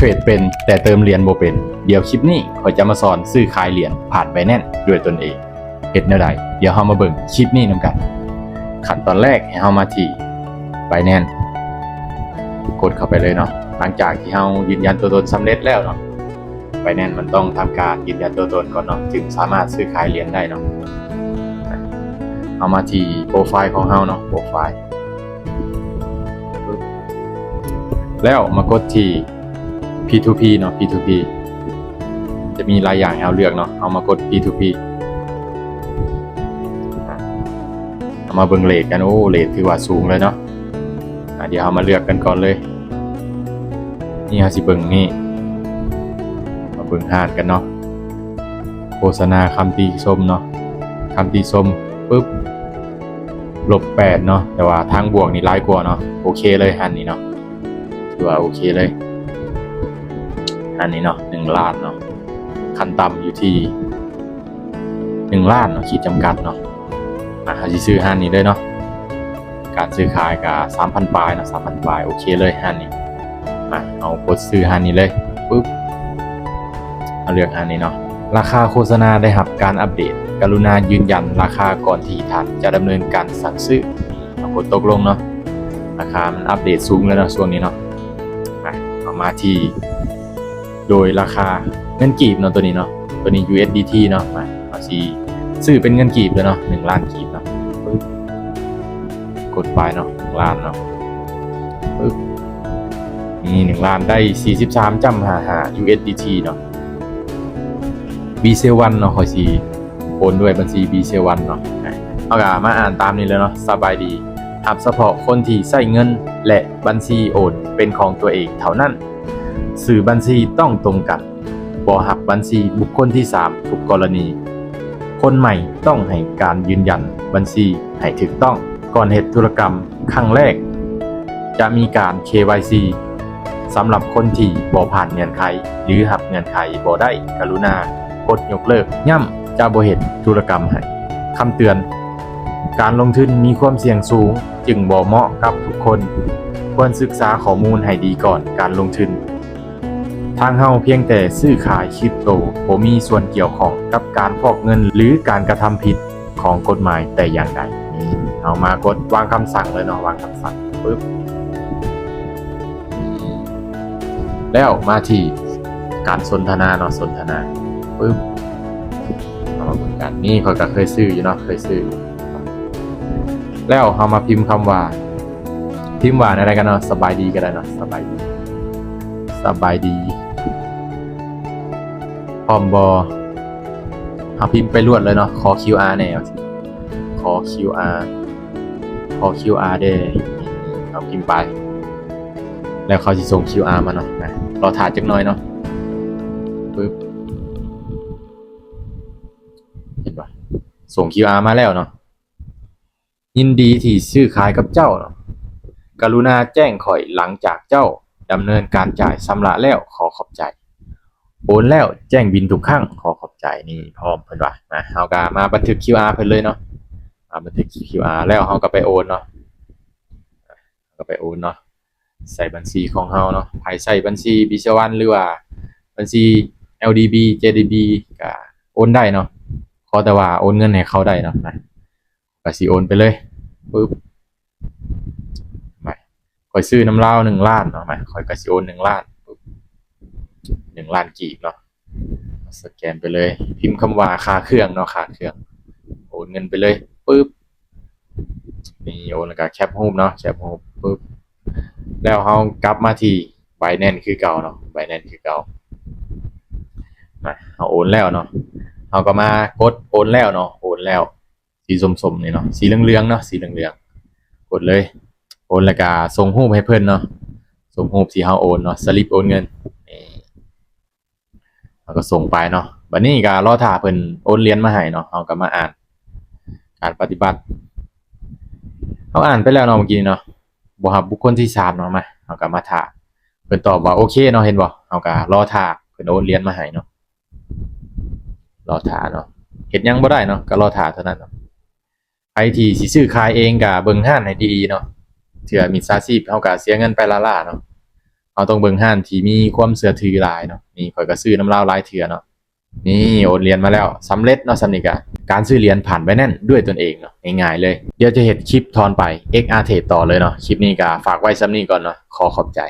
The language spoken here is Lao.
ເທຣດເປັນ ແຕ່ເຕີມຫຼຽນບໍ່ເປັນ. ດຽວຄລິບນີ້ຂ້ອຍຈະມາສອນຊື້ຂາຍຫຼຽນຜ່ານ Binance ດ້ວຍຕົນເອງ. ເຮັດແນວໃດ? ດຽວເຮົາມາເບິ່ງຄລິບນີ້ນຳກັນ. ຂັ້ນຕອນແລກໃຫ້ເຮົາມາທີ່ Binance ກົດເຂົ້າໄປເລີຍເນາະ. ຫຼັງຈາກທີ່ເຮົາຢືນຢັນຕົວຕົນສຳເລັດແລ້ວເນາະ, Binance ມັນຕ້ອງທຳການຢືນຢັນຕົວຕົນກ່ອນເນາະ ຈຶ່ງສາມາດຊື້ຂາຍຫຼຽນໄດ້ເນາະ. ເຮົາມາທີ່ໂປຣໄຟລ໌ຂອງເຮົາເນາະ, ໂປຣໄຟລ໌ ແລ້ວມາກົດທີ່ P two P ເນາະ, P two P ຈະມີຫຼາຍຢ່າງໃຫ້ເຮົາເລືອກເນາະ. ເຮົາມາກົດ P two P ເຮົາມາເບິ່ງເຣດກັນ. ໂອ້ ເຣດຖືວ່າສູງເລີຍເນາະ. ອາ ດຽວເຮົາມາເລືອກກັນກ່ອນເລີຍ. ນີ້ເຮົາຊິເບິ່ງນີ້ ມາເບິ່ງຮ້ານກັນເນາະ. ໂຄສະນາຄຳຕິຊົມເນາະ, ຄຳຕິຊົມ ປຶບ ລົບແປດເນາະ, ແຕ່ວ່າທາງບວກນີ້ຫຼາຍກວ່າເນາະ. ໂອເຄເລີຍຮ້ານນີ້ເນາະ, ຖືວ່າໂອເຄເລີຍ. ຮ້ານນີ້ເນາະ ໜຶ່ງລ້ານເນາະ, ຂັ້ນຕ່ຳຢູ່ທີ່ ໜຶ່ງລ້ານເນາະ ຂີດຈຳກັດເນາະ. ອາ ເຮົາຊິຊື້ຮ້ານນີ້ເລີຍເນາະ, ການຊື້ຂາຍກະສາມພັນປາຍເນາະ, ສາມພັນປາຍ. ໂອເຄເລີຍຮ້ານນີ້. ມາ ເຮົາກົດຊື້ຮ້ານນີ້ເລີຍ ປຶບ ເຮົາເລືອກຮ້ານນີ້ເນາະ. ລາຄາໂຄສະນາໄດ້ຮັບການອັບເດດ, ກະລຸນາຢືນຢັນລາຄາກ່ອນທີ່ທ່ານຈະດຳເນີນການສັ່ງຊື້. ເຮົາກົດຕົກລົງເນາະ, ລາຄາມັນອັບເດດສູງເລີຍເນາະຊ່ວງນີ້ເນາະ. ມາ ເຮົາມາທີ່ ໂດຍລາຄາເງິນກີບເນາະ ໂຕນີ້ເນາະ, ໂຕນີ້ USDT ເນາະ. ມາ ເຮົາຊິຊື້ເປັນເງິນກີບເລີຍເນາະ, ໜຶ່ງລ້ານກີບເນາະ. ປຶບ ກົດໄປເນາະ, ໜຶ່ງລ້ານເນາະ. ປຶບ ນີ້ ໜຶ່ງລ້ານໄດ້ສີ່ສິບສາມຈຸດຫ້າຫ້າ USDT ເນາະ. B seven ເນາະ, ຂ້ອຍຊິໂອນດ້ວຍບັນຊີ B seven ເນາະ. ເຮົາກະມາອ່ານຕາມນີ້ເລີຍເນາະ. ສະບາຍດີ, ຮັບສະເພາະຄົນທີ່ໃຊ້ເງິນ ແລະ ບັນຊີໂອນເປັນຂອງຕົວເອງເທົ່ານັ້ນ. ຊື່ບັນຊີຕ້ອງຕົງກັນ, ບໍ່ຮັບບັນຊີບຸກຄົນທີສາມທຸກກໍລະນີ. ຄົນໃໝ່ຕ້ອງໃຫ້ການຢືນຢັນບັນຊີໃຫ້ຖືກຕ້ອງ. ກ່ອນເຮັດທຸລະກຳຄັ້ງແລກ ຈະມີການ KYC. ສຳລັບຄົນທີ່ບໍ່ຜ່ານເງື່ອນໄຂ ຫຼື ຮັບເງື່ອນໄຂບໍ່ໄດ້, ກະລຸນາກົດຍົກເລີກ. ຢ້ຳ, ຈະບໍ່ເຮັດທຸລະກຳໃຫ້. ຄຳເຕືອນ, ການລົງທຶນມີຄວາມສ່ຽງສູງ, ຈຶ່ງບໍ່ເໝາະກັບທຸກຄົນ. ຄວນສຶກສາຂໍ້ມູນໃຫ້ດີກ່ອນການລົງທຶນ. ທາງເຮົາພຽງແຕ່ຊື້ຂາຍຄຣິບໂຕ, ບໍ່ມີສ່ວນກ່ຽວຂ້ອງກັບການຟອກເງິນ ຫຼື ການກະທຳຜິດຂອງກົດໝາຍແຕ່ຢ່າງໃດ. ນີ້ ເຮົາມາກົດວາງຄຳສັ່ງເລີຍເນາະ, ວາງຄຳສັ່ງ ປຶບ ແລ້ວມາທີ່ການສົນທະນາເນາະ, ສົນທະນາ ປຶບ ເຮົາມາເບິ່ງກັນ. ນີ້ຂ້ອຍກະເຄີຍຊື້ຢູ່ເນາະ, ເຄີຍຊື້. ແລ້ວເຮົາມາພິມຄຳວ່າ, ພິມວ່າແນວໃດກັນເນາະ, ສະບາຍດີກະໄດ້ເນາະ, ສະບາຍດີ, ສະບາຍດີ ພ້ອມບໍ່? ເຮົາພິມໄປລວດເລີຍເນາະ, ຂໍຄິວອາແດ່, ຂໍຄິວອາ ຂໍຄິວອາແດ່. ເຮົາພິມໄປ ແລ້ວເຂົາຊິສົ່ງຄິວອາມາເນາະ, ນະ ລໍຖ້າຈັກໜ້ອຍເນາະ. ປຶບ ເຫັນບໍ່? ສົ່ງຄິວອາມາແລ້ວເນາະ. ຍິນດີທີ່ຊື້ຂາຍກັບເຈົ້າເນາະ. ກະລຸນາແຈ້ງຂ້ອຍຫຼັງຈາກເຈົ້າດຳເນີນການຈ່າຍຊຳລະແລ້ວ, ຂໍຂອບໃຈ. ໂອນແລ້ວແຈ້ງບິນທຸກຄັ້ງ, ຂໍຂອບໃຈ. ນີ້ ພ້ອມເພິ່ນວ່າ. ມາ ເຮົາກະມາບັນທຶກຄິວອາເພິ່ນເລີຍເນາະ, ມາບັນທຶກຄິວອາ ແລ້ວເຮົາກະໄປໂອນເນາະ, ເຮົາກະໄປໂອນເນາະ. ໃສ່ບັນຊີຂອງເຮົາເນາະ, ໃຜໃຊ້ບັນຊີ B seven ຫຼືວ່າບັນຊີ LDB JDB ກະໂອນໄດ້ເນາະ, ຂໍແຕ່ວ່າໂອນເງິນໃຫ້ເຂົາໄດ້ເນາະ. ນະ ກະຊິໂອນໄປເລີຍ ປຶບ ມາ ຂ້ອຍຊື້ນຳລາວໜຶ່ງລ້ານເນາະ, ມາ ຂ້ອຍກະຊິໂອນໜຶ່ງລ້ານ ປຶບ ໜຶ່ງລ້ານກີບເນາະ. ສະແກນໄປເລີຍ, ພິມຄຳວ່າຄ່າເຄື່ອງເນາະ, ຄ່າເຄື່ອງ ໂອນເງິນໄປເລີຍ ປຶບ ນີ້ ໂອນ ແລ້ວກະແຄປຮູບເນາະ, ແຄປຮູບ ປຶບ ແລ້ວເຮົາກັບມາທີ່ Binance ຄືເກົ່າເນາະ, Binance ຄືເກົ່າ. ມາ ເຮົາໂອນແລ້ວເນາະ, ເຮົາກະມາກົດໂອນແລ້ວເນາະ, ໂອນແລ້ວ ສີສົ້ມໆນີ້ເນາະ, ສີເຫຼືອງໆເນາະ, ສີເຫຼືອງໆ ກົດເລີຍ ໂອນ ແລ້ວກະສົ່ງຮູບໃຫ້ເພິ່ນເນາະ, ສົ່ງຮູບທີ່ເຮົາໂອນເນາະ, ສະລິບໂອນເງິນ ນີ້ ເຮົາກະສົ່ງໄປເນາະ. ບາດນີ້ກະລໍຖ້າເພິ່ນໂອນຫຼຽນມາໃຫ້ເນາະ, ເຮົາກະມາອ່ານການປະຕິບັດ. ເຮົາອ່ານໄປແລ້ວເນາະ ເມື່ອກີ້ນີ້ເນາະ, ບໍ່ຮັບບຸກຄົນທີສາມເນາະ. ມາ ເຮົາກະມາຖ້າເພິ່ນຕອບວ່າໂອເຄເນາະ, ເຫັນບໍ່? ເຮົາກະລໍຖ້າເພິ່ນໂອນຫຼຽນມາໃຫ້ເນາະ, ລໍຖ້າເນາະ, ເຮັດຫຍັງບໍ່ໄດ້ເນາະ, ກະລໍຖ້າເທົ່ານັ້ນເນາະ. ໃຜທີ່ຊິຊື້ຂາຍເອງກະເບິ່ງຮ້ານໃຫ້ດີໆເນາະ, ເທື່ອມິດສາຊີບເຮົາກະເສຍເງິນໄປລ້າໆເນາະ. ເຮົ ຮົາຕ້ອງເບິ່ງຮ້ານທີ່ມີຄວາມເຊື່ອຖືຫຼາຍເນາະ. ນີ້ຂ້ອຍກໍຊື້ນຳລາວຫຼາຍເທື່ອເນາະ. ນີ້ໂອນຫຼຽນມາແລ້ວ ສຳເລັດເນາະ. ສ່ຳນີ້ກະການຊື້ຫຼຽນຜ່ານ Binance ດ້ວຍຕົນເອງເນາະ ງ່າຍໆເລີຍ. ດຽວຈະເຮັດຄລິບຕອນໄປ XR Trade ຕໍ່ເລີຍເນາະ. ຄລິບນີ້ກະຝາກໄວ້ສ່ຳນີ້ກ່ອນເນາະ. ຂໍຂອບໃຈ.